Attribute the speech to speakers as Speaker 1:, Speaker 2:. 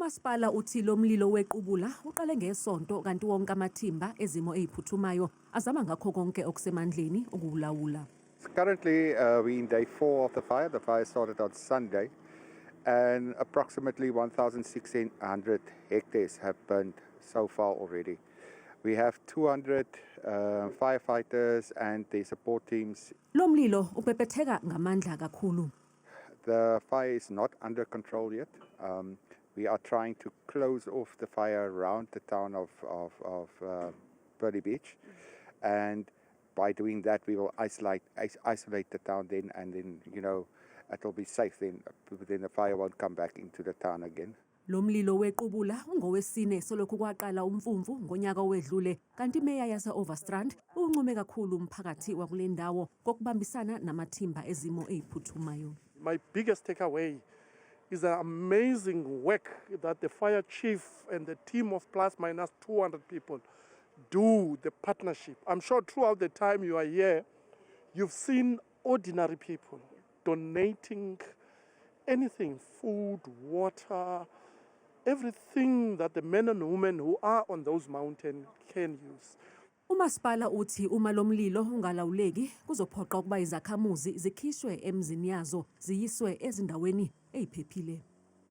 Speaker 1: Umasipala uthi lo mlilo wequbula uqale ngeSonto kanti wonke amathimba ezimo eziphuthumayo azama ngakho konke okusemandleni ukuwulawula.
Speaker 2: Currently, we're in day 4 of the fire. The fire started on Sunday, and approximately 1,600 hectares have burned so far already. We have 200 firefighters and their support teams.
Speaker 1: Lo mlilo ubhebhetheka ngamandla kakhulu.
Speaker 2: The fire is not under control yet. We are trying to close off the fire around the town of Pearly Beach, and by doing that, we will isolate the town then, and then it will be safe then. Then the fire won't come back into the town again.
Speaker 1: Lo mlilo wequbula ungowesine selokhu kwaqala uMfumfu ngonyaka owedlule, kanti imeya yase-Overstrand uncome kakhulu umphakathi wakule ndawo ngokubambisana namathimba ezimo eziphuthumayo.
Speaker 3: My biggest takeaway is the amazing work that the fire chief and the team of plus minus 200 people do, the partnership. I'm sure throughout the time you are here, you've seen ordinary people donating anything, food, water, everything that the men and women who are on those mountains can use.
Speaker 1: Umasipala uthi uma lo mlilo ungalawuleki kuzophoqa ukuba izakhamuzi zikhishwe emizini yazo ziyiswe ezindaweni eziphephile.